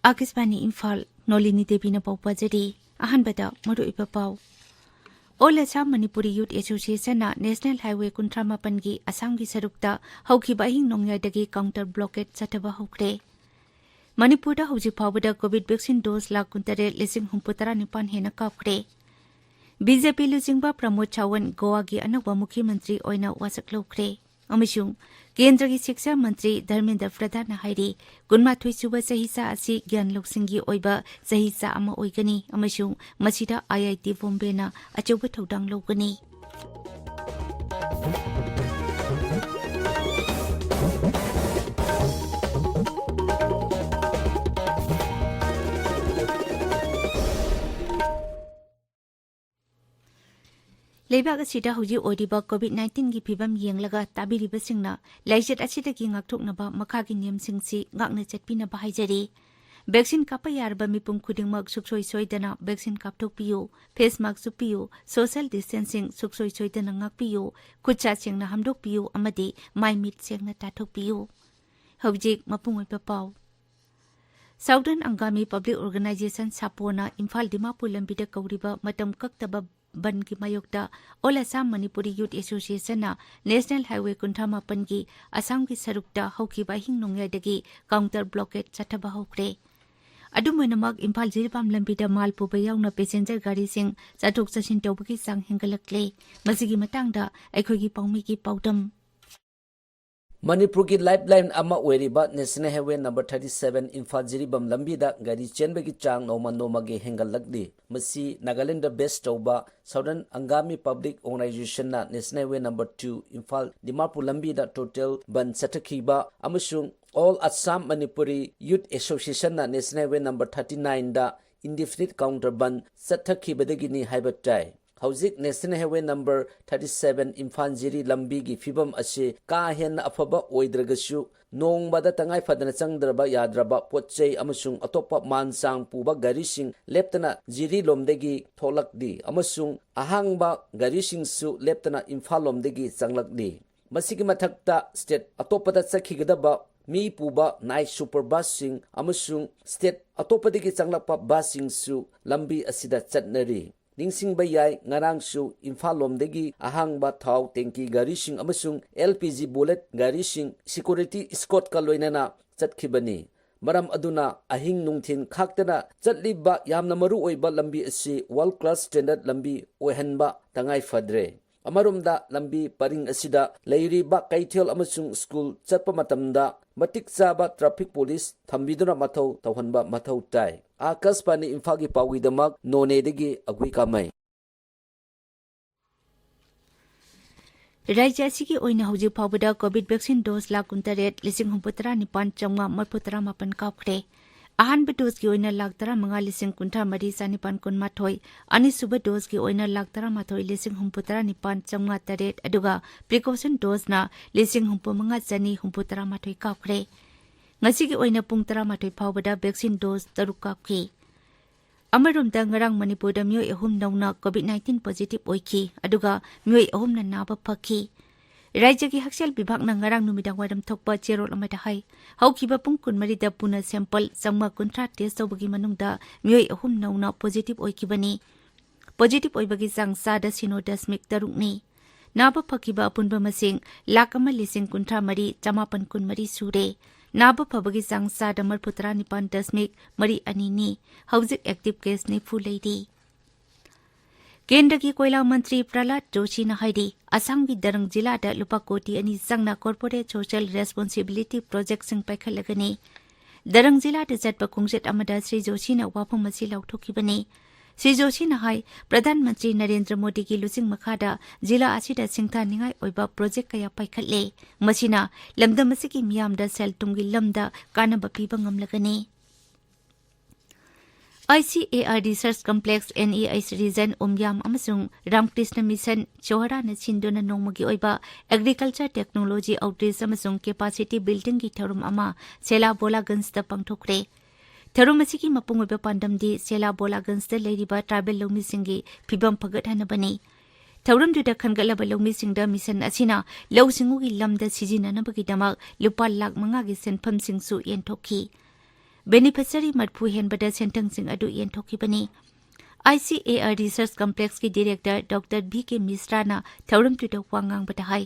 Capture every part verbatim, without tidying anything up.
ꯑꯥꯀꯥꯁꯕꯥꯅꯤ ꯏꯝꯐꯥꯜ, ꯅꯣꯂꯤꯅꯤ ꯗꯦꯕꯤꯅ ꯄꯥꯎ ꯄꯥꯖꯔꯤ꯫ ꯑꯍꯥꯟꯕꯗ ꯃꯔꯨꯑꯣꯏꯕ ꯄꯥꯎ꯫ All Assam Manipuri Youth Association ꯅ National Highway ꯀꯨꯟꯊ꯭ꯔꯥ ꯃꯥꯄꯟꯒꯤ ꯑꯁꯥꯝꯒꯤ ꯁꯔꯨꯛꯇ ꯍꯧꯈꯤꯕ ꯑꯍꯤꯡ ꯅꯣꯡꯌꯥꯏꯗꯒꯤ counter blockade ꯆꯠꯊꯕ ꯍꯧꯈ꯭ꯔꯦ꯫ ꯃꯅꯤꯄꯨꯔꯗ ꯍꯧꯖꯤꯛ ꯐꯥꯎꯕꯗ COVID vaccine dose ꯂꯥꯈ ꯀꯨꯟꯇꯔꯦꯠ ꯂꯤꯁꯤꯡ ꯍꯨꯝꯐꯨꯇꯔꯥ ꯅꯤꯄꯥꯟ ꯍꯦꯟꯅ ꯀꯥꯞꯈ꯭ꯔꯦ꯫ BJP ꯂꯨꯆꯤꯡꯕ ꯄ꯭ꯔꯃꯣꯗ ꯁꯥꯋꯟ ꯒꯣꯋꯥꯒꯤ ꯑꯅꯧꯕ ꯃꯨꯈ꯭ꯌ ꯃꯟꯇ꯭ꯔꯤ ꯑꯣꯏꯅ ꯋꯥꯁꯛ ꯂꯧꯈ꯭ꯔꯦ꯫ ꯑꯃꯁꯨꯡ ꯀꯦꯟꯗ꯭ꯔꯒꯤ ꯁꯤꯛꯁꯥ ꯃꯟꯇ꯭ꯔꯤ ꯙꯔꯃꯦꯟꯗ꯭ꯔ ꯄ꯭ꯔꯙꯥꯟꯅ ꯍꯥꯏꯔꯤ, ꯀꯨꯟꯃꯥꯊꯣꯏ ꯁꯨꯕ ꯆꯍꯤꯆꯥ ꯑꯁꯤ ꯒ꯭ꯌꯥꯟ ꯂꯧꯁꯤꯡꯒꯤ ꯑꯣꯏꯕ ꯆꯍꯤꯆꯥ ꯑꯃ ꯑꯣꯏꯒꯅꯤ ꯑꯃꯁꯨꯡ ꯃꯁꯤꯗ IIT ꯕꯣꯝꯕꯦꯅ ꯑꯆꯧꯕ ꯊꯧꯗꯥꯡ ꯂꯧꯒꯅꯤ꯫ ꯂꯩꯕꯥꯛ ꯑꯁꯤꯗ ꯍꯧꯖꯤꯛ ꯑꯣꯏꯔꯤꯕ COVID nineteen ꯒꯤ ꯐꯤꯕꯝ ꯌꯦꯡꯂꯒ ꯇꯥꯕꯤꯔꯤꯕꯁꯤꯡꯅ ꯂꯥꯏꯆꯠ ꯑꯁꯤꯗꯒꯤ ꯉꯥꯛꯊꯣꯛꯅꯕ ꯃꯈꯥꯒꯤ ꯅꯤꯌꯝꯁꯤꯡꯁꯤ ꯉꯥꯛꯅ ꯆꯠꯄꯤꯅꯕ ꯍꯥꯏꯖꯔꯤ꯫ Vaccine ꯀꯥꯞꯄ ꯌꯥꯔꯕ ꯃꯤꯄꯨꯝ ꯈꯨꯗꯤꯡꯃꯛ ꯁꯨꯡꯁꯣꯏ ꯁꯣꯏꯗꯅ vaccine ꯀꯥꯞꯊꯣꯛꯄꯤꯌꯨ, face mask ꯎꯞꯄꯤꯌꯨ, social distancing ꯁꯨꯡꯁꯣꯏ ꯁꯣꯏꯗꯅ ꯉꯥꯛꯄꯤꯌꯨ, ꯈꯨꯠꯁꯥ ꯁꯦꯡꯅ ꯍꯥꯝꯗꯣꯛꯄꯤꯌꯨ ꯑꯃꯗꯤ ꯃꯥꯏ ꯃꯤꯠ ꯁꯦꯡꯅ ꯇꯥꯊꯣꯛꯄꯤꯌꯨ꯫ ꯍꯧꯖꯤꯛ ꯃꯄꯨꯡ ꯑꯣꯏꯕ ꯄꯥꯎ꯫ Southern Angami Public Organization, ꯁꯥꯄꯣꯅ Imphal Dimapur ꯂꯝꯕꯤꯗ ꯀꯧꯔꯤꯕ ꯃꯇꯝ ꯀꯛꯇꯕ ꯕꯟꯒꯤ ꯃꯥꯌꯣꯛꯇ All Assam Manipuri Youth Association ꯅ National Highway ꯀꯨꯟꯊ꯭ꯔꯥ ꯃꯥꯄꯟꯒꯤ ꯑꯁꯥꯝꯒꯤ ꯁꯔꯨꯛꯇ ꯍꯧꯈꯤꯕ ꯑꯍꯤꯡ ꯅꯣꯡꯌꯥꯏꯗꯒꯤ counter blockade ꯆꯠꯊꯕ ꯍꯧꯈ꯭ꯔꯦ꯫ ꯑꯗꯨꯝ ꯑꯣꯏꯅꯃꯛ, ꯏꯝꯐꯥꯜ ꯖꯤꯔꯤꯕꯥꯝ ꯂꯝꯕꯤꯗ ꯃꯥꯜ ꯄꯨꯕ ꯌꯥꯎꯅ passenger ꯒꯥꯔꯤꯁꯤꯡ ꯆꯠꯊꯣꯛ ꯆꯠꯁꯤꯟ ꯇꯧꯕꯒꯤ ꯆꯥꯡ ꯍꯦꯟꯒꯠꯂꯛꯂꯦ꯫ ꯃꯁꯤꯒꯤ ꯃꯇꯥꯡꯗ ꯑꯩꯈꯣꯏꯒꯤ ꯄꯥꯎꯃꯤꯒꯤ ꯄꯥꯎꯗꯝ꯫ ꯃꯅꯤꯄꯨꯔꯒꯤ lifeline ꯑꯃ ꯑꯣꯏꯔꯤꯕ National Highway number thirty seven Imphal Jiribam ꯂꯝꯕꯤꯗ ꯒꯥꯔꯤ ꯆꯦꯟꯕꯒꯤ ꯆꯥꯡ ꯅꯣꯡꯃ ꯅꯣꯡꯃꯒꯤ ꯍꯦꯟꯒꯠꯂꯛꯂꯤ꯫ ꯃꯁꯤ ꯅꯥꯒꯥꯂꯦꯟꯗ base ꯇꯧꯕ Southern Angami Public Organization ꯅ National Highway number two Imphal Dimapur ꯂꯝꯕꯤꯗ total ꯕꯟ ꯆꯠꯊꯈꯤꯕ ꯑꯃꯁꯨꯡ All Assam Manipuri Youth Association ꯅ National Highway number thirty nine ꯗ indefinite counter ꯕꯟ ꯆꯠꯊꯈꯤꯕꯗꯒꯤꯅꯤ ꯍꯥꯏꯕ ꯇꯥꯏ꯫ ꯍꯧꯖꯤꯛ National Highway number thirty seven Imphal ꯖꯤꯔꯤ ꯂꯝꯕꯤꯒꯤ ꯐꯤꯕꯝ ꯑꯁꯤ ꯀꯥ ꯍꯦꯟꯅ ꯑꯐꯕ ꯑꯣꯏꯗ꯭ꯔꯒꯁꯨ, ꯅꯣꯡꯃꯗ ꯇꯉꯥꯏ ꯐꯗꯅ ꯆꯪꯗ꯭ꯔꯕ ꯌꯥꯗ꯭ꯔꯕ ꯄꯣꯠ ꯆꯩ ꯑꯃꯁꯨꯡ ꯑꯇꯣꯞꯄ ꯃꯥꯟ ꯆꯥꯡ ꯄꯨꯕ ꯒꯥꯔꯤꯁꯤꯡ ꯂꯦꯞꯇꯅ ꯖꯤꯔꯤ ꯂꯣꯝꯗꯒꯤ ꯊꯣꯛꯂꯛꯂꯤ ꯑꯃꯁꯨꯡ ꯑꯍꯥꯡꯕ ꯒꯥꯔꯤꯁꯤꯡꯁꯨ ꯂꯦꯞꯇꯅ ꯏꯝꯐꯥꯜ ꯂꯣꯝꯗꯒꯤ ꯆꯪꯂꯛꯂꯤ꯫ ꯃꯁꯤꯒꯤ ꯃꯊꯛꯇ, state ꯑꯇꯣꯞꯄꯗ ꯆꯠꯈꯤꯒꯗꯕ ꯃꯤ ꯄꯨꯕ night super busꯁꯤꯡ ꯑꯃꯁꯨꯡ state ꯑꯇꯣꯞꯄꯗꯒꯤ ꯆꯪꯂꯛꯄ busꯁꯤꯡꯁꯨ ꯂꯝꯕꯤ ꯑꯁꯤꯗ ꯆꯠꯅꯔꯤ꯫ ꯅꯤꯡꯁꯤꯡꯕ ꯌꯥꯏ, ꯉꯔꯥꯡꯁꯨ ꯏꯝꯐꯥꯜ ꯂꯣꯝꯗꯒꯤ ꯑꯍꯥꯡꯕ ꯊꯥꯎ tanky ꯒꯥꯔꯤꯁꯤꯡ ꯑꯃꯁꯨꯡ L P G bullet ꯒꯥꯔꯤꯁꯤꯡ security escortꯀ ꯂꯣꯏꯅꯅ ꯆꯠꯈꯤꯕꯅꯤ꯫ ꯃꯔꯝ ꯑꯗꯨꯅ ꯑꯍꯤꯡ ꯅꯨꯡꯊꯤꯜ ꯈꯥꯛꯇꯅ ꯆꯠꯂꯤꯕ ꯌꯥꯝꯅ ꯃꯔꯨ ꯑꯣꯏꯕ ꯂꯝꯕꯤ ꯑꯁꯤ world class standard ꯂꯝꯕꯤ ꯑꯣꯏꯍꯟꯕ ꯇꯉꯥꯏ ꯐꯗ꯭ꯔꯦ꯫ ꯑꯃꯔꯣꯝꯗ, ꯂꯝꯕꯤ ꯄꯔꯤꯡ ꯑꯁꯤꯗ ꯂꯩꯔꯤꯕ ꯀꯩꯊꯦꯜ ꯑꯃꯁꯨꯡ ꯁ꯭ꯀꯨꯜ ꯆꯠꯄ ꯃꯇꯝꯗ ꯃꯇꯤꯛ ꯆꯥꯕ traffic police ꯊꯝꯕꯤꯗꯨꯅ ꯃꯊꯧ ꯇꯧꯍꯟꯕ ꯃꯊꯧ ꯇꯥꯏ꯫ ꯑꯥꯀꯥꯁꯕꯥꯅꯤ ꯏꯝꯐꯥꯜꯒꯤ ꯄꯥꯎꯒꯤꯗꯃꯛ ꯅꯣꯅꯦꯗꯒꯤ ꯑꯒꯨꯏ ꯀꯥꯃꯩ꯫ ꯔꯥꯖ꯭ꯌ ꯑꯁꯤꯒꯤ ꯑꯣꯏꯅ ꯍꯧꯖꯤꯛ ꯐꯥꯎꯕꯗ COVID vaccine dose ꯂꯥꯈ ꯀꯨꯟꯇꯔꯦꯠ ꯂꯤꯁꯤꯡ ꯍꯨꯝꯐꯨꯇꯔꯥ ꯅꯤꯄꯥꯟ ꯆꯥꯝꯃꯉꯥ ꯃꯔꯤꯐꯨꯇꯔꯥ ꯃꯥꯄꯟ ꯀꯥꯞꯈ꯭ꯔꯦ꯫ ꯑꯍꯥꯟꯕ doseꯀꯤ ꯑꯣꯏꯅ ꯂꯥꯈ ꯇꯔꯥꯃꯉꯥ ꯂꯤꯁꯤꯡ ꯀꯨꯟꯊ꯭ꯔꯥ ꯃꯔꯤ ꯆꯥꯅꯤꯄꯥꯟ ꯀꯨꯟꯃꯥꯊꯣꯏ, ꯑꯅꯤꯁꯨꯕ doseꯀꯤ ꯑꯣꯏꯅ ꯂꯥꯈ ꯇꯔꯥꯃꯥꯊꯣꯏ ꯂꯤꯁꯤꯡ ꯍꯨꯝꯐꯨꯇꯔꯥ ꯅꯤꯄꯥꯟ ꯆꯥꯝꯃꯉꯥ ꯇꯔꯦꯠ, ꯑꯗꯨꯒ precaution doseꯅ ꯂꯤꯁꯤꯡ ꯍꯨꯝꯐꯨ ꯃꯉꯥ ꯆꯅꯤ ꯍꯨꯝꯐꯨ ꯇꯔꯥ ꯃꯥꯊꯣꯏ ꯀꯥꯞꯈ꯭ꯔꯦ꯫ ꯉꯁꯤꯒꯤ ꯑꯣꯏꯅ ꯄꯨꯡ ꯇꯔꯥꯃꯥꯊꯣꯏ ꯐꯥꯎꯕꯗ vaccine dose ꯇꯔꯨꯛ ꯀꯥꯞꯈꯤ꯫ ꯑꯃꯔꯣꯝꯗ, ꯉꯔꯥꯡ ꯃꯅꯤꯄꯨꯔꯗ ꯃꯤꯑꯣꯏ ꯑꯍꯨꯝ ꯅꯧꯅ COVID nineteen positive ꯑꯣꯏꯈꯤ, ꯑꯗꯨꯒ ꯃꯤꯑꯣꯏ ꯑꯍꯨꯝꯅ ꯅꯥꯕ ꯐꯈꯤ꯫ ꯔꯥꯖ꯭ꯌꯒꯤ ꯍꯛꯁꯦꯜ ꯕꯤꯚꯥꯒꯅ ꯉꯔꯥꯡ ꯅꯨꯃꯤꯗꯥꯡ ꯋꯥꯏꯔꯝ ꯊꯣꯛꯄ ꯆꯦꯔꯣꯜ ꯑꯃꯗ ꯍꯥꯏ, ꯍꯧꯈꯤꯕ ꯄꯨꯡ ꯀꯨꯟꯃꯔꯤꯗ ꯄꯨꯟꯅ sample ꯆꯥꯝꯃꯉꯥ ꯀꯨꯟꯊ꯭ꯔꯥ test ꯇꯧꯕꯒꯤ ꯃꯅꯨꯡꯗ ꯃꯤꯑꯣꯏ ꯑꯍꯨꯝ ꯅꯧꯅ positive ꯑꯣꯏꯈꯤꯕꯅꯤ꯫ Positive ꯑꯣꯏꯕꯒꯤ ꯆꯥꯡ ꯆꯥꯗ ꯁꯤꯅꯣ ꯗꯁꯃꯤꯛ ꯇꯔꯨꯛꯅꯤ꯫ ꯅꯥꯕ ꯐꯈꯤꯕ ꯑꯄꯨꯟꯕ ꯃꯁꯤꯡ ꯂꯥꯈ ꯑꯃ ꯂꯤꯁꯤꯡ ꯀꯨꯟꯊ꯭ꯔꯥ ꯃꯔꯤ ꯆꯥꯃꯥꯄꯟ ꯀꯨꯟꯃꯔꯤ ꯁꯨꯔꯦ꯫ ꯅꯥꯕ ꯐꯕꯒꯤ ꯆꯥꯡ ꯆꯥꯗ ꯃꯔꯤꯐꯨꯇꯔꯥ ꯅꯤꯄꯥꯟ ꯗꯁꯃꯤꯛ ꯃꯔꯤ ꯑꯅꯤꯅꯤ꯫ ꯍꯧꯖꯤꯛ active case ꯅꯤꯐꯨ ꯂꯩꯔꯤ꯫ ꯀꯦꯟꯗ꯭ꯔꯒꯤ ꯀꯣꯏꯂꯥ ꯃꯟꯇ꯭ꯔꯤ ꯄ꯭ꯔꯍꯂꯥꯗ ꯖꯣꯁꯤꯅ ꯍꯥꯏꯔꯤ, ꯑꯁꯥꯝꯒꯤ ꯗꯔꯪ ꯖꯤꯂꯥꯗ ꯂꯨꯄꯥ ꯀꯣꯇꯤ ꯑꯅꯤ ꯆꯪꯅ corporate social responsibility projectꯁꯤꯡ ꯄꯥꯏꯈꯠꯂꯒꯅꯤ꯫ ꯗꯔꯪ ꯖꯤꯂꯥꯗ ꯆꯠꯄ ꯈꯣꯡꯆꯠ ꯑꯃꯗ ꯁ꯭ꯔꯤ ꯖꯣꯁꯤꯅ ꯋꯥꯐꯝ ꯑꯁꯤ ꯂꯥꯎꯊꯣꯛꯈꯤꯕꯅꯤ꯫ ꯁ꯭ꯔꯤ ꯖꯣꯁꯤꯅ ꯍꯥꯏ, ꯄ꯭ꯔꯙꯥꯟ ꯃꯟꯇ꯭ꯔꯤ ꯅꯔꯦꯟꯗ꯭ꯔ ꯃꯣꯗꯤꯒꯤ ꯂꯨꯆꯤꯡ ꯃꯈꯥꯗ ꯖꯤꯂꯥ ꯑꯁꯤꯗ ꯁꯤꯡꯊꯥꯅꯤꯡꯉꯥꯏ ꯑꯣꯏꯕ project ꯀꯌꯥ ꯄꯥꯏꯈꯠꯂꯦ꯫ ꯃꯁꯤꯅ ꯂꯝꯗꯝ ꯑꯁꯤꯒꯤ ꯃꯤꯌꯥꯝꯗ ꯁꯦꯜ ꯊꯨꯝꯒꯤ ꯂꯝꯗ ꯀꯥꯟꯅꯕ ꯄꯤꯕ ꯉꯝꯂꯒꯅꯤ꯫ ICAR Research Complex, NEH Region, ꯎꯃꯤꯌꯝ ꯑꯃꯁꯨꯡ ꯔꯥꯃꯀ꯭ꯔꯤꯁꯅ ꯃꯤꯁꯟ ꯁꯣꯍꯔꯥꯅ ꯁꯤꯟꯗꯨꯅ ꯅꯣꯡꯃꯒꯤ ꯑꯣꯏꯕ agriculture technology outreach ꯑꯃꯁꯨꯡ capacity buildingꯒꯤ ꯊꯧꯔꯝ ꯑꯃ ꯁꯦꯂꯥ ꯕꯣꯂꯥꯒꯟꯖꯗ ꯄꯥꯡꯊꯣꯛꯈ꯭ꯔꯦ꯫ ꯊꯧꯔꯝ ꯑꯁꯤꯒꯤ ꯃꯄꯨꯡ ꯑꯣꯏꯕ ꯄꯥꯟꯗꯝꯗꯤ ꯁꯦꯂꯥ ꯕꯣꯂꯥꯒꯟꯖꯗ ꯂꯩꯔꯤꯕ tribal ꯂꯧꯃꯤꯁꯤꯡꯒꯤ ꯐꯤꯚꯝ ꯐꯒꯠꯍꯟꯅꯕꯅꯤ꯫ ꯊꯧꯔꯝꯗꯨꯗ ꯈꯟꯒꯠꯂꯕ ꯂꯧꯃꯤꯁꯤꯡꯗ ꯃꯤꯁꯟ ꯑꯁꯤꯅ ꯂꯧ ꯁꯤꯡꯎꯒꯤ ꯂꯝꯗ ꯁꯤꯖꯤꯟꯅꯅꯕꯒꯤꯗꯃꯛ ꯂꯨꯄꯥ ꯂꯥꯈ ꯃꯉꯥꯒꯤ ꯁꯦꯟꯐꯝꯁꯤꯡꯁꯨ ꯌꯦꯟꯊꯣꯛꯈꯤ꯫ ꯕꯦꯅꯤꯐꯤꯁꯔꯤ ꯃꯔꯐꯨ ꯍꯦꯟꯕꯗ ꯁꯦꯟꯊꯪꯁꯤꯡ ꯑꯗꯨ ꯌꯦꯟꯊꯣꯛꯈꯤꯕꯅꯤ꯫ I C A R research ꯀꯝꯄ꯭ꯂꯦꯛꯁꯀꯤ ꯗꯤꯔꯦꯛꯇꯔ ꯗꯣꯛꯇꯔ ꯚꯤ ꯀꯦ ꯃꯤꯁ꯭ꯔꯥꯅ ꯊꯧꯔꯝꯗꯨꯗ ꯋꯥ ꯉꯥꯡꯕꯗ ꯍꯥꯏ,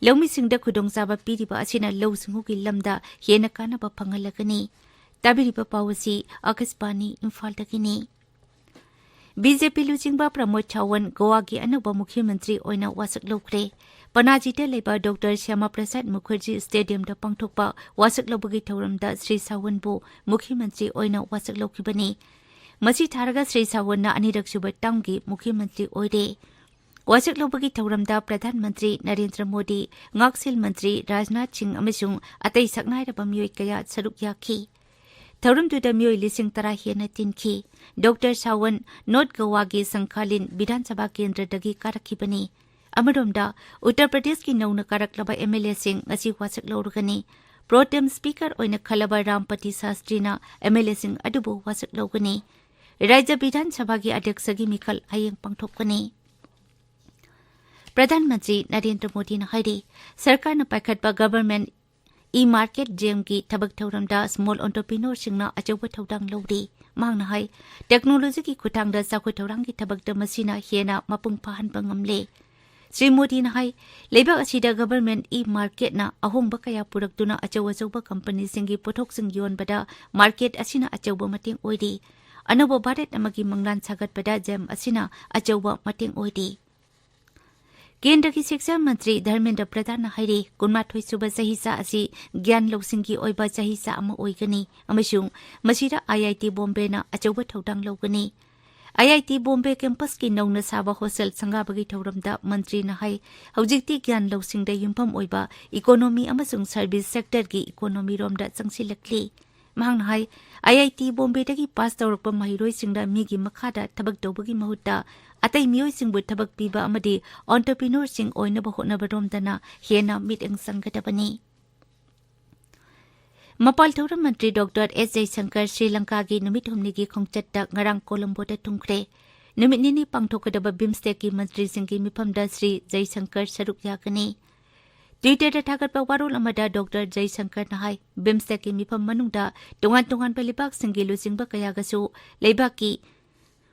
ꯂꯧꯃꯤꯁꯤꯡꯗ ꯈꯨꯗꯣꯡꯆꯥꯕ ꯄꯤꯔꯤꯕ ꯑꯁꯤꯅ ꯂꯧ ꯁꯤꯡꯎꯒꯤ ꯂꯝꯗ ꯍꯦꯟꯅ ꯀꯥꯟꯅꯕ ꯐꯪꯍꯜꯂꯒꯅꯤ꯫ ꯇꯥꯕꯤꯔꯤꯕ ꯄꯥꯎ ꯑꯁꯤ ꯑꯥꯀꯥꯁꯕꯥꯅꯤ ꯏꯝꯐꯥꯜꯗꯒꯤꯅꯤ꯫ ꯕꯤ ꯖꯦ ꯄꯤ ꯂꯨꯆꯤꯡꯕ ꯄ꯭ꯔꯃꯣꯗ ꯁꯥꯋꯟ ꯒꯣꯋꯥꯒꯤ ꯑꯅꯧꯕ ꯃꯨꯈ꯭ꯌ ꯃꯟꯇ꯭ꯔꯤ ꯑꯣꯏꯅ ꯋꯥꯁꯛ ꯂꯧꯈ꯭ꯔꯦ꯫ ꯄꯅꯥꯖꯤꯗ ꯂꯩꯕ ꯗꯣꯛꯇꯔ ꯁ꯭ꯌꯥꯃꯥ ꯄ꯭ꯔꯁꯥꯗ ꯃꯨꯈꯔꯖꯤ ꯁ꯭ꯇꯦꯗꯤꯌꯝꯗ ꯄꯥꯡꯊꯣꯛꯄ ꯋꯥꯁꯛ ꯂꯧꯕꯒꯤ ꯊꯧꯔꯝꯗ ꯁ꯭ꯔꯤ ꯁꯥꯋꯟꯕꯨ ꯃꯨꯈ꯭ꯌ ꯃꯟꯇ꯭ꯔꯤ ꯑꯣꯏꯅ ꯋꯥꯁꯛ ꯂꯧꯈꯤꯕꯅꯤ꯫ ꯃꯁꯤ ꯊꯥꯔꯒ ꯁ꯭ꯔꯤ ꯁꯥꯋꯟꯅ ꯑꯅꯤꯔꯛꯁꯨꯕ ꯇꯥꯝꯒꯤ ꯃꯨꯈ꯭ꯌ ꯃꯟꯇ꯭ꯔꯤ ꯑꯣꯏꯔꯦ꯫ ꯋꯥꯁꯛ ꯂꯧꯕꯒꯤ ꯊꯧꯔꯝꯗ ꯄ꯭ꯔꯙꯥꯟ ꯃꯟꯇ꯭ꯔꯤ ꯅꯔꯦꯟꯗ꯭ꯔ ꯃꯣꯗꯤ, ꯉꯥꯛꯁꯦꯜ ꯃꯟꯇ꯭ꯔꯤ ꯔꯥꯖꯅꯥꯊ ꯁꯤꯡ ꯑꯃꯁꯨꯡ ꯑꯇꯩ ꯁꯛꯅꯥꯏꯔꯕ ꯃꯤꯑꯣꯏ ꯀꯌꯥ ꯁꯔꯨꯛ ꯌꯥꯈꯤ꯫ ꯊꯧꯔꯝꯗꯨꯗ ꯃꯤꯑꯣꯏ ꯂꯤꯁꯤꯡ ꯇꯔꯥ ꯍꯦꯟꯅ ꯇꯤꯟꯈꯤ꯫ ꯗꯣꯛꯇꯔ ꯁꯥꯋꯟ ꯅꯣꯔꯊ ꯒꯣꯋꯥꯒꯤ ꯁꯪꯈꯥꯂꯤꯟ ꯕꯤꯙꯥꯟ ꯁꯚꯥ ꯀꯦꯟꯗ꯭ꯔꯗꯒꯤ ꯀꯥꯔꯛꯈꯤꯕꯅꯤ꯫ ꯑꯃꯔꯣꯝꯗ, ꯎꯠꯇꯔ ꯄ꯭ꯔꯗꯦꯁꯀꯤ ꯅꯧꯅ ꯀꯥꯔꯛꯂꯕ ꯑꯦꯝ ꯑꯦꯜ ꯑꯦꯁꯤꯡ ꯉꯁꯤ ꯋꯥꯁꯛ ꯂꯧꯔꯒꯅꯤ꯫ ꯄ꯭ꯔꯣꯇꯦꯝ ꯁ꯭ꯄꯤꯀꯔ ꯑꯣꯏꯅ ꯈꯜꯂꯕ ꯔꯥꯝꯄꯇꯤ ꯁꯥꯁꯇ꯭ꯔꯤꯅ ꯑꯦꯝ ꯑꯦꯜ ꯑꯦꯁꯤꯡ ꯑꯗꯨꯕꯨ ꯋꯥꯁꯛ ꯂꯧꯒꯅꯤ꯫ ꯔꯥꯖ꯭ꯌ ꯕꯤꯙꯥꯟ ꯁꯚꯥꯒꯤ ꯑꯗ꯭ꯌꯛꯁꯒꯤ ꯃꯤꯈꯜ ꯍꯌꯦꯡ ꯄꯥꯡꯊꯣꯛꯀꯅꯤ꯫ ꯄ꯭ꯔꯙꯥꯟ ꯃꯟꯇ꯭ꯔꯤ ꯅꯔꯦꯟꯗ꯭ꯔ ꯃꯣꯗꯤꯅ ꯍꯥꯏꯔꯤ, ꯁꯔꯀꯥꯔꯅ ꯄꯥꯏꯈꯠꯄ ꯒꯚꯔꯟꯃꯦꯟꯠ ꯏ-ꯃꯥꯔꯀꯦꯠ ꯖꯦꯝꯒꯤ ꯊꯕꯛ ꯊꯧꯔꯝꯗ ꯁ꯭ꯃꯣꯜ ꯑꯣꯟꯇꯔꯄ꯭ꯔꯤꯅꯣꯔꯁꯤꯡꯅ ꯑꯆꯧꯕ ꯊꯧꯗꯥꯡ ꯂꯧꯔꯤ꯫ ꯃꯍꯥꯛꯅ ꯍꯥꯏ, ꯇꯦꯛꯅꯣꯂꯣꯖꯤꯒꯤ ꯈꯨꯠꯊꯥꯡꯗ ꯆꯥꯎꯈꯠ ꯊꯧꯔꯥꯡꯒꯤ ꯊꯕꯛꯇ ꯃꯁꯤꯅ ꯍꯦꯟꯅ ꯃꯄꯨꯡ ꯐꯥꯍꯟꯕ ꯉꯝꯂꯦ꯫ ꯁ꯭ꯔꯤ ꯃꯣꯗꯤꯅ ꯍꯥꯏ, ꯂꯩꯕꯥꯛ ꯑꯁꯤꯗ ꯒꯚꯔꯟꯃꯦꯟꯠ ꯏ-ꯃꯥꯔꯀꯦꯠꯅ ꯑꯍꯣꯡꯕ ꯀꯌꯥ ꯄꯨꯔꯛꯇꯨꯅ ꯑꯆꯧ ꯑꯆꯧꯕ ꯀꯝꯄꯅꯤꯁꯤꯡꯒꯤ ꯄꯣꯠꯊꯣꯛꯁꯤꯡ ꯌꯣꯟꯕꯗ ꯃꯥꯔꯀꯦꯠ ꯑꯁꯤꯅ ꯑꯆꯧꯕ ꯃꯇꯦꯡ ꯑꯣꯏꯔꯤ꯫ ꯑꯅꯧꯕ ꯚꯥꯔꯠ ꯑꯃꯒꯤ ꯃꯪꯂꯥꯟ ꯁꯥꯒꯠꯄꯗ ꯖꯦꯝ ꯑꯁꯤꯅ ꯑꯆꯧꯕ ꯃꯇꯦꯡ ꯑꯣꯏꯔꯤ꯫ ꯀꯦꯟꯗ꯭ꯔꯒꯤ ꯁꯤꯛꯁꯥ ꯃꯟꯇ꯭ꯔꯤ ꯙꯔꯃꯦꯟꯗ꯭ꯔ ꯄ꯭ꯔꯙꯥꯟꯅ ꯍꯥꯏꯔꯤ, ꯀꯨꯟꯃꯥꯊꯣꯏ ꯁꯨꯕ ꯆꯍꯤꯆꯥ ꯑꯁꯤ ꯒ꯭ꯌꯥꯟ ꯂꯧꯁꯤꯡꯒꯤ ꯑꯣꯏꯕ ꯆꯍꯤꯆꯥ ꯑꯃ ꯑꯣꯏꯒꯅꯤ ꯑꯃꯁꯨꯡ ꯃꯁꯤꯗ ꯑꯥꯏ ꯑꯥꯏ ꯇꯤ ꯕꯣꯝꯕꯦꯅ ꯑꯆꯧꯕ ꯊꯧꯗꯥꯡ ꯂꯧꯒꯅꯤ꯫ ꯑꯥꯏ ꯑꯥꯏ ꯇꯤ ꯕꯣꯝꯕꯦ ꯀꯦꯝꯄꯁꯀꯤ ꯅꯧꯅ ꯁꯥꯕ ꯍꯣꯁꯇꯦꯜ ꯁꯪꯒꯥꯕꯒꯤ ꯊꯧꯔꯝꯗ ꯃꯟꯇ꯭ꯔꯤꯅ ꯍꯥꯏ, ꯍꯧꯖꯤꯛꯇꯤ ꯒ꯭ꯌꯥꯟ ꯂꯧꯁꯤꯡꯗ ꯌꯨꯝꯐꯝ ꯑꯣꯏꯕ ꯏꯀꯣꯅꯣꯃꯤ ꯑꯃꯁꯨꯡ ꯁꯔꯚꯤꯁ ꯁꯦꯛꯇꯔꯒꯤ ꯏꯀꯣꯅꯣꯃꯤꯔꯣꯝꯗ ꯆꯪꯁꯤꯜꯂꯛꯂꯤ꯫ ꯃꯍꯥꯛꯅ ꯍꯥꯏ, ꯑꯥꯏ ꯑꯥꯏ ꯇꯤ ꯕꯣꯝꯕꯦꯗꯒꯤ ꯄꯥꯁ ꯇꯧꯔꯛꯄ ꯃꯍꯩꯔꯣꯏꯁꯤꯡꯗ ꯃꯤꯒꯤ ꯃꯈꯥꯗ ꯊꯕꯛ ꯇꯧꯕꯒꯤ ꯃꯍꯨꯠꯇ ꯑꯇꯩ ꯃꯤꯑꯣꯏꯁꯤꯡꯕꯨ ꯊꯕꯛ ꯄꯤꯕ ꯑꯃꯗꯤ ꯑꯣꯟꯇꯔꯄ꯭ꯔꯤꯅꯣꯔꯁꯤꯡ ꯑꯣꯏꯅꯕ ꯍꯣꯠꯅꯕꯔꯣꯝꯗꯅ ꯍꯦꯟꯅ ꯃꯤꯠꯌꯦꯡ ꯆꯪꯒꯗꯕꯅꯤ꯫ ꯃꯄꯥꯜ ꯊꯧꯔꯝ ꯃꯟꯇ꯭ꯔꯤ ꯗꯣꯛꯇꯔ ꯑꯦꯁ ꯖꯌꯁꯪꯀꯔ ꯁ꯭ꯔꯤ ꯂꯪꯀꯥꯒꯤ ꯅꯨꯃꯤꯠ ꯍꯨꯝꯅꯤꯒꯤ ꯈꯣꯡꯆꯠꯇ ꯉꯔꯥꯡ ꯀꯣꯂꯝꯕꯣꯗ ꯊꯨꯡꯈ꯭ꯔꯦ꯫ ꯅꯨꯃꯤꯠ ꯅꯤꯅꯤ ꯄꯥꯡꯊꯣꯛꯀꯗꯕ ꯕꯤꯝꯁꯇꯦꯛꯀꯤ ꯃꯟꯇ꯭ꯔꯤꯁꯤꯡꯒꯤ ꯃꯤꯐꯝꯗ ꯁ꯭ꯔꯤ ꯖꯩꯁꯪꯀꯔ ꯁꯔꯨꯛ ꯌꯥꯒꯅꯤ꯫ Twitter-ꯗ ꯊꯥꯒꯠꯄ ꯋꯥꯔꯣꯜ ꯑꯃꯗ ꯗꯣꯛꯇꯔ ꯖꯩꯁꯪꯀꯔꯅ ꯍꯥꯏ, ꯕꯤꯝꯁꯇꯦꯛꯀꯤ ꯃꯤꯐꯝ ꯃꯅꯨꯡꯗ ꯇꯣꯉꯥꯟ ꯇꯣꯉꯥꯟꯕ ꯂꯩꯕꯥꯛꯁꯤꯡꯒꯤ ꯂꯨꯆꯤꯡꯕ ꯀꯌꯥꯒꯁꯨ ꯂꯩꯕꯥꯛꯀꯤ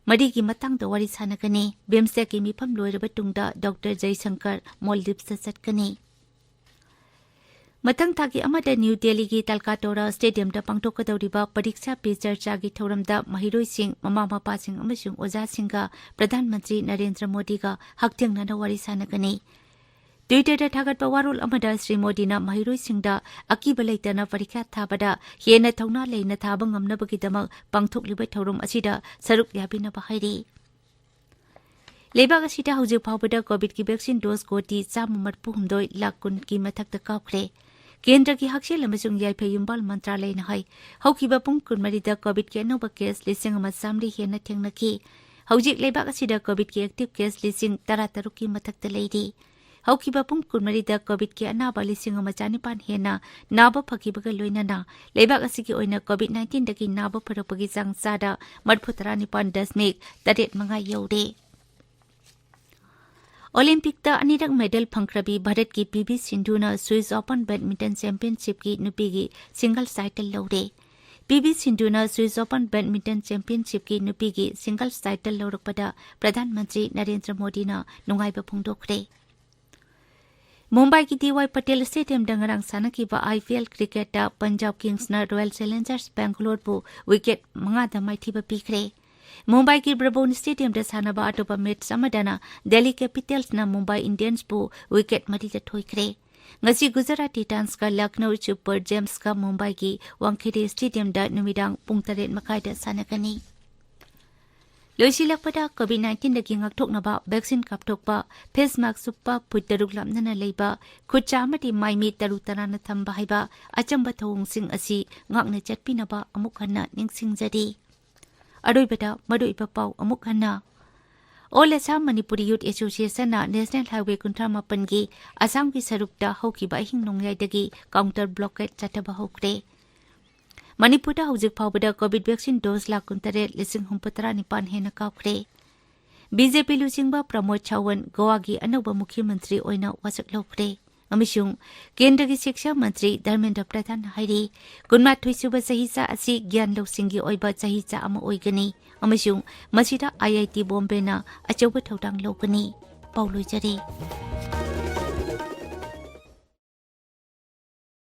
ꯃꯔꯤꯒꯤ ꯃꯇꯥꯡꯗ ꯋꯥꯔꯤ ꯁꯥꯟꯅꯒꯅꯤ꯫ ꯕꯤꯝꯁꯇꯦꯛꯀꯤ ꯃꯤꯐꯝ ꯂꯣꯏꯔꯕ ꯇꯨꯡꯗ ꯗꯣꯛꯇꯔ ꯖꯩꯁꯪꯀꯔ ꯃꯣꯜꯗꯤꯞꯁꯇ ꯆꯠꯀꯅꯤ꯫ ꯃꯊꯪ ꯊꯥꯒꯤ ꯑꯃꯗ ꯅ꯭ꯌꯨ ꯗꯦꯜꯂꯤꯒꯤ ꯇꯜꯀꯥꯇꯣꯔꯥ ꯁ꯭ꯇꯦꯗꯤꯌꯝꯗ ꯄꯥꯡꯊꯣꯛꯀꯗꯧꯔꯤꯕ ꯄꯔꯤꯛꯁꯥ ꯄꯦ ꯆꯔꯆꯥꯒꯤ ꯊꯧꯔꯝꯗ ꯃꯍꯩꯔꯣꯏꯁꯤꯡ, ꯃꯃꯥ ꯃꯄꯥꯁꯤꯡ ꯑꯃꯁꯨꯡ ꯑꯣꯖꯥꯁꯤꯡꯒ ꯄ꯭ꯔꯙꯥꯟ ꯃꯟꯇ꯭ꯔꯤ ꯅꯔꯦꯟꯗ꯭ꯔ ꯃꯣꯗꯤꯒ ꯍꯛꯊꯦꯡꯅꯅ ꯋꯥꯔꯤ ꯁꯥꯟꯅꯒꯅꯤ꯫ Twitter-ꯗ ꯊꯥꯒꯠꯄ ꯋꯥꯔꯣꯜ ꯑꯃꯗ ꯁ꯭ꯔꯤ ꯃꯣꯗꯤꯅ ꯃꯍꯩꯔꯣꯏꯁꯤꯡꯗ ꯑꯀꯤꯕ ꯂꯩꯇꯅ ꯄꯔꯤꯈ꯭ꯌꯥ ꯊꯥꯕꯗ ꯍꯦꯟꯅ ꯊꯧꯅꯥ ꯂꯩꯅ ꯊꯥꯕ ꯉꯝꯅꯕꯒꯤꯗꯃꯛ ꯄꯥꯡꯊꯣꯛꯂꯤꯕ ꯊꯧꯔꯝ ꯑꯁꯤꯗ ꯁꯔꯨꯛ ꯌꯥꯕꯤꯅꯕ ꯍꯥꯏꯔꯤ꯫ ꯂꯩꯕꯥꯛ ꯑꯁꯤꯗ ꯍꯧꯖꯤꯛ ꯐꯥꯎꯕꯗ ꯀꯣꯚꯤꯗꯀꯤ ꯚꯦꯛꯁꯤꯟ ꯗꯣꯁ ꯀꯣꯇꯤ ꯆꯥꯝꯃ ꯃꯔꯤꯐꯨ ꯍꯨꯝꯗꯣꯏ ꯂꯥꯈ ꯀꯨꯟꯒꯤ ꯃꯊꯛꯇ ꯀꯥꯞꯈ꯭ꯔꯦ꯫ ꯀꯦꯟꯗ꯭ꯔꯒꯤ ꯍꯛꯁꯦꯜ ꯑꯃꯁꯨꯡ ꯌꯥꯏꯐ ꯌꯨꯝꯕꯥꯜ ꯃꯟꯇ꯭ꯔꯥꯂꯌꯅ ꯍꯥꯏ, ꯍꯧꯈꯤꯕ ꯄꯨꯡ ꯀꯨꯟꯃꯔꯤꯗ ꯀꯣꯚꯤꯗꯀꯤ ꯑꯅꯧꯕ ꯀꯦꯁ ꯂꯤꯁꯤꯡ ꯑꯃ ꯆꯥꯝꯃꯔꯤ ꯍꯦꯟꯅ ꯊꯦꯡꯅꯈꯤ꯫ ꯍꯧꯖꯤꯛ ꯂꯩꯕꯥꯛ ꯑꯁꯤꯗ ꯀꯣꯚꯤꯗꯀꯤ ꯑꯦꯛꯇꯤꯚ ꯀꯦꯁ ꯂꯤꯁꯤꯡ ꯇꯔꯥꯇꯔꯨꯛꯀꯤ ꯃꯊꯛꯇ ꯂꯩꯔꯤ꯫ ꯍꯧꯈꯤꯕ ꯄꯨꯡ ꯀꯨꯟꯃꯔꯤꯗ ꯀꯣꯚꯤꯗꯀꯤ ꯑꯅꯥꯕ ꯂꯤꯁꯤꯡ ꯑꯃ ꯆꯥꯅꯤꯄꯥꯟ ꯍꯦꯟꯅ ꯅꯥꯕ ꯐꯈꯤꯕꯒ ꯂꯣꯏꯅꯅ ꯂꯩꯕꯥꯛ ꯑꯁꯤꯒꯤ ꯑꯣꯏꯅ ꯀꯣꯚꯤꯗ ꯅꯥꯏꯟꯇꯤꯟꯗꯒꯤ ꯅꯥꯕ ꯐꯔꯛꯄꯒꯤ ꯆꯥꯡ ꯆꯥꯗ ꯃꯔꯤꯐꯨꯇꯔꯥ ꯅꯤꯄꯥꯟ ꯗꯁꯃꯤꯛ ꯇꯔꯦꯠ ꯃꯉꯥ ꯌꯧꯔꯦ꯫ ꯑꯣꯂꯦꯝꯄꯤꯛꯇ ꯑꯅꯤꯔꯛ ꯃꯦꯗꯜ ꯐꯪꯈ꯭ꯔꯕꯤ ꯚꯥꯔꯠꯀꯤ ꯄꯤ ꯚꯤ ꯁꯤꯟꯙꯨꯅ ꯁ꯭ꯋꯤꯁ ꯑꯣꯄꯟ ꯕꯦꯗꯃꯤꯟꯇꯟ ꯆꯦꯝꯄꯤꯌꯟꯁꯤꯞꯀꯤ ꯅꯨꯄꯤꯒꯤ ꯁꯤꯡꯒꯜꯁ ꯇꯥꯏꯇꯜ ꯂꯧꯔꯦ꯫ ꯄꯤ ꯚꯤ ꯁꯤꯟꯙꯨꯅ ꯁ꯭ꯋꯤꯁ ꯑꯣꯄꯟ ꯕꯦꯗꯃꯤꯟꯇꯟ ꯆꯦꯝꯄꯤꯌꯟꯁꯤꯞꯀꯤ ꯅꯨꯄꯤꯒꯤ ꯁꯤꯡꯒꯜꯁ ꯇꯥꯏꯇꯜ ꯂꯧꯔꯛꯄꯗ ꯄ꯭ꯔꯙꯥꯟ ꯃꯟꯇ꯭ꯔꯤ ꯅꯔꯦꯟꯗ꯭ꯔ ꯃꯣꯗꯤꯅ ꯅꯨꯡꯉꯥꯏꯕ ꯐꯣꯡꯗꯣꯛꯈ꯭ꯔꯦ꯫ ꯃꯨꯝꯕꯥꯏꯒꯤ ꯗꯤ ꯋꯥꯏ ꯄꯇꯦꯜ ꯁ꯭ꯇꯦꯗꯤꯌꯝꯗ ꯉꯔꯥꯡ ꯁꯥꯟꯅꯈꯤꯕ ꯑꯥꯏ ꯄꯤ ꯑꯦꯜ ꯀ꯭ꯔꯤꯀꯦꯠꯇ ꯄꯟꯖꯥꯕ ꯀꯤꯡꯁꯅ ꯔꯣꯌꯦꯜ ꯆꯦꯂꯦꯟꯖꯔꯁ ꯕꯦꯡꯒꯂꯣꯔꯕꯨ ꯋꯤꯀꯦꯠ ꯃꯉꯥꯗ ꯃꯥꯏꯊꯤꯕ ꯄꯤꯈ꯭ꯔꯦ꯫ ꯃꯨꯝꯕꯥꯏꯒꯤ ꯕ꯭ꯔꯕꯣꯟ ꯁ꯭ꯇꯦꯗꯤꯌꯝꯗ ꯁꯥꯟꯅꯕ ꯑꯇꯣꯞꯄ ꯃꯦꯆ ꯑꯃꯗꯅ ꯗꯦꯜꯂꯤ ꯀꯦꯄꯤꯇꯦꯜꯁꯅ ꯃꯨꯝꯕꯥꯏ ꯏꯟꯗꯤꯌꯟꯁꯄꯨ ꯋꯤꯀꯦꯠ ꯃꯔꯤꯗ ꯊꯣꯏꯈ꯭ꯔꯦ꯫ ꯉꯁꯤ ꯒꯨꯖꯔꯥꯠ ꯇꯤꯇꯥꯟꯁꯀ ꯂꯈꯅꯧ ꯁꯨꯄꯔ ꯖꯦꯝꯁꯀ ꯃꯨꯝꯕꯥꯏꯒꯤ ꯋꯥꯡꯈꯦꯗꯦ ꯁ꯭ꯇꯦꯗꯤꯌꯝꯗ ꯅꯨꯃꯤꯗꯥꯡ ꯄꯨꯡ ꯇꯔꯦꯠ ꯃꯈꯥꯏꯗ ꯁꯥꯟꯅꯒꯅꯤ꯫ ꯂꯣꯏꯁꯤꯜꯂꯛꯄꯗ ꯀꯣꯚꯤꯗ ꯅꯥꯏꯟꯇꯤꯟꯗꯒꯤ ꯉꯥꯛꯊꯣꯛꯅꯕ ꯚꯦꯛꯁꯤꯟ ꯀꯥꯞꯊꯣꯛꯄ, ꯐꯦꯁ ꯃꯥꯛꯁ ꯎꯞꯄ, ꯐꯨꯠ ꯇꯔꯨꯛ ꯂꯥꯞꯅꯅ ꯂꯩꯕ, ꯈꯨꯠ ꯁꯥ ꯑꯃꯗꯤ ꯃꯥꯏ ꯃꯤꯠ ꯇꯔꯨ ꯇꯅꯥꯟꯅ ꯊꯝꯕ ꯍꯥꯏꯕ ꯑꯆꯝꯕ ꯊꯧꯑꯣꯡꯁꯤꯡ ꯑꯁꯤ ꯉꯥꯛꯅ ꯆꯠꯄꯤꯅꯕ ꯑꯃꯨꯛ ꯍꯟꯅ ꯅꯤꯡꯁꯤꯡꯖꯔꯤ꯫ ꯑꯔꯣꯏꯕꯗ ꯃꯔꯨꯑꯣꯏꯕ ꯄꯥꯎ ꯑꯃꯨꯛ ꯍꯟꯅ꯫ All Assam Manipuri Youth Association-ꯅ National Highway ꯀꯨꯟꯊ꯭ꯔꯥ ꯃꯥꯄꯟꯒꯤ ꯑꯁꯥꯝꯒꯤ ꯁꯔꯨꯛꯇ ꯍꯧꯈꯤꯕ ꯑꯍꯤꯡ ꯅꯣꯡꯌꯥꯏꯗꯒꯤ counter blockade ꯆꯠꯊꯕ ꯍꯧꯈ꯭ꯔꯦ꯫ ꯃꯅꯤꯄꯨꯔꯗ ꯍꯧꯖꯤꯛ ꯐꯥꯎꯕꯗ ꯀꯣꯚꯤꯗ ꯚꯦꯛꯁꯤꯟ ꯗꯣꯁ ꯂꯥꯈ ꯀꯨꯟꯇꯔꯦꯠ ꯂꯤꯁꯤꯡ ꯍꯨꯝꯐꯨꯇꯔꯥ ꯅꯤꯄꯥꯟ ꯍꯦꯟꯅ ꯀꯥꯞꯈ꯭ꯔꯦ꯫ ꯕꯤ ꯖꯦ ꯄꯤ ꯂꯨꯆꯤꯡꯕ ꯄ꯭ꯔꯃꯣꯗ ꯁꯥꯋꯟ ꯒꯣꯋꯥꯒꯤ ꯑꯅꯧꯕ ꯃꯨꯈ꯭ꯌ ꯃꯟꯇ꯭ꯔꯤ ꯑꯣꯏꯅ ꯋꯥꯁꯛ ꯂꯧꯈ꯭ꯔꯦ꯫ ꯑꯃꯁꯨꯡ ꯀꯦꯟꯗ꯭ꯔꯒꯤ ꯁꯤꯛꯁꯥ ꯃꯟꯇ꯭ꯔꯤ ꯙꯔꯃꯦꯟꯗ꯭ꯔ ꯄ꯭ꯔꯙꯥꯟꯅ ꯍꯥꯏꯔꯤ, ꯀꯨꯟꯃꯥꯊꯣꯏ ꯁꯨꯕ ꯆꯍꯤꯆꯥ ꯑꯁꯤ ꯒ꯭ꯌꯥꯟ ꯂꯧꯁꯤꯡꯒꯤ ꯑꯣꯏꯕ ꯆꯍꯤꯆꯥ ꯑꯃ ꯑꯣꯏꯒꯅꯤ ꯑꯃꯁꯨꯡ ꯃꯁꯤꯗ ꯑꯥꯏ ꯑꯥꯏ ꯇꯤ ꯕꯣꯝꯕꯦꯅ ꯑꯆꯧꯕ ꯊꯧꯗꯥꯡ ꯂꯧꯒꯅꯤ꯫ ꯄꯥꯎ ꯂꯣꯏꯖꯔꯦ꯫